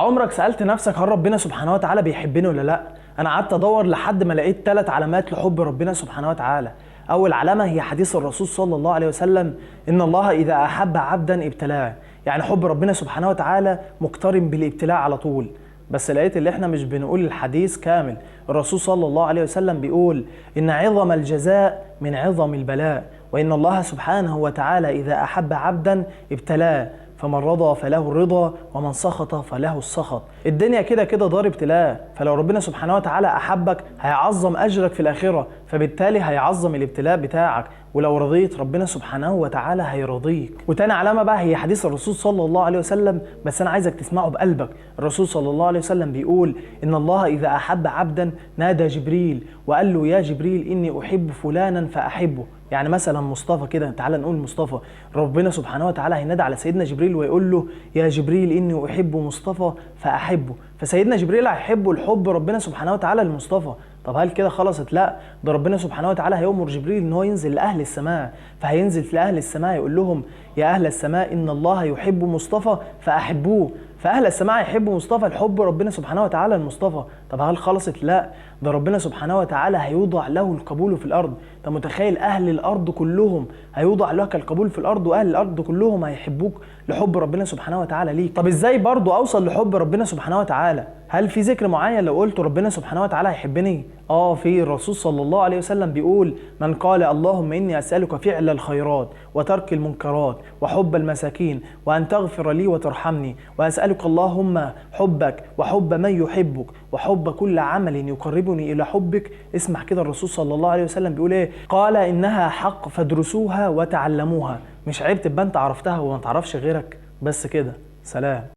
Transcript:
عمرك سألت نفسك هل ربنا سبحانه وتعالى بيحبني ولا لا؟ انا قعدت ادور لحد ما لقيت 3 علامات لحب ربنا سبحانه وتعالى. اول علامة هي حديث الرسول صلى الله عليه وسلم: ان الله اذا احب عبدا ابتلاه. يعني حب ربنا سبحانه وتعالى مقترن بالابتلاء على طول. بس لقيت اللي احنا مش بنقول الحديث كامل. الرسول صلى الله عليه وسلم بيقول إن عظم الجزاء من عظم البلاء، وإن الله سبحانه وتعالى إذا أحب عبدا ابتلاه، فمن رضى فله الرضا ومن سخط فله السخط. الدنيا كده كده دار ابتلاء، فلو ربنا سبحانه وتعالى أحبك هيعظم أجرك في الآخرة، فبالتالي هيعظم الابتلاء بتاعك، ولو رضيت ربنا سبحانه وتعالى هيرضيك. وتاني علامة بقى هي حديث الرسول صلى الله عليه وسلم، بس أنا عايزك تسمعه بقلبك. الرسول صلى الله عليه وسلم بيقول إن الله إذا أحب عبدا نادى جبريل وقال له: يا جبريل إني أحب فلانا فأحبه. يعني مثلا مصطفى كده، تعالى نقول مصطفى، ربنا سبحانه وتعالى هينادى على سيدنا جبريل ويقول له: يا جبريل إني أحب مصطفى فأحبه. فسيدنا جبريل هيحبه الحب ربنا سبحانه وتعالى لمصطفى. طب هل كده خلصت؟ لا، ده ربنا سبحانه وتعالى هيأمر جبريل إن هو ينزل لأهل السماء، فهينزل لأهل السماء يقول لهم: يا أهل السماء إن الله يحب مصطفى فأحبوه. فأهل السماء يحبوا مصطفى الحب ربنا سبحانه وتعالى لمصطفى. طب هل خلصت؟ لا، ده ربنا سبحانه وتعالى هيوضع له القبول في الأرض. انت متخيل أهل الأرض كلهم هيوضع لك القبول في الأرض، وأهل الأرض كلهم هيحبوك لحب ربنا سبحانه وتعالى ليك. طب إزاي برضو أوصل لحب ربنا سبحانه وتعالى؟ هل في ذكر معين لو قلت ربنا سبحانه وتعالى هيحبني؟ في الرسول صلى الله عليه وسلم بيقول: من قال اللهم إني أسألك فعل الخيرات وترك المنكرات وحب المساكين وأن تغفر لي وترحمني، وأسألك اللهم حبك وحب من يحبك وحب كل عمل يقربني إلى حبك. اسمع كده الرسول صلى الله عليه وسلم بيقول إيه؟ قال إنها حق فادرسوها وتعلموها. مش عيب تبقى أنت عرفتها وما تعرفش غيرك. بس كده، سلام.